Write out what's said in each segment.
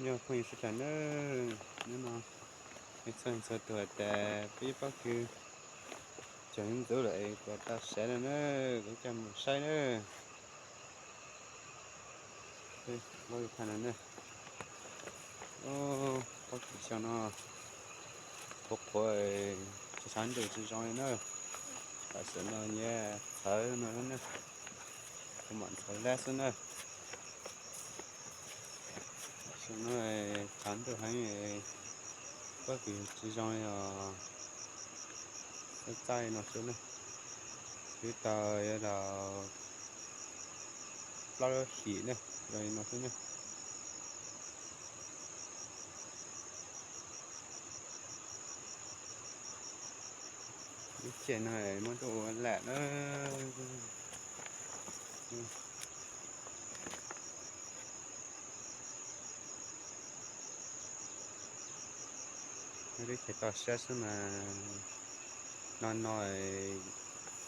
Nyob phooj ywg sawv daws na, hnub no ib txhia txhua tus tas peb pob kws tseem ntxub lawm es kuv tau siv lawm na, kuv coj mus saib na. Pob kws xyoo no qhuav qhuav, tshav ntuj tsis zoo li na. Tam sim no nyias txhawv no na, kuv mam ntxhov lab xwb na. Tam sim no tshav ntuj heev, pob kws tsis zoo li os. Txaij txaij no xwb na, twb tau yog daus plaub lub hlis na, zoo li no xwb na. Lub caij no muaj ntuj ua lam na. Lub caij toj siab xwb mas no no,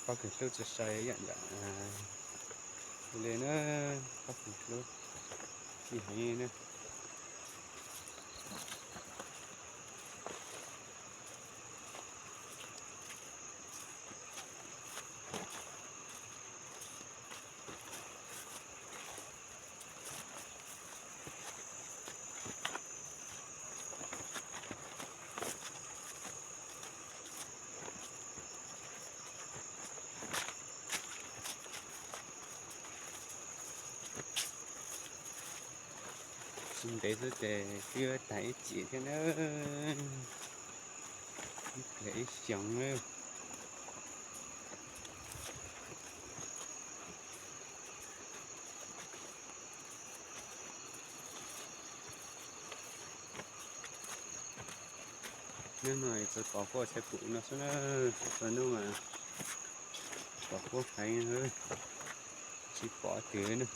pob kws hlub tsis sai ib yam yam li na, pob kws hlub ib heev na. Tsis ntev xwb ces twb yuav tag ib cim thiab na. Ib pliag ib xyoos na. Hnub no txawm pom huab tshaj pum no xwb na, txhua txhua hnub mas pom huab heev, tsis pom twg na.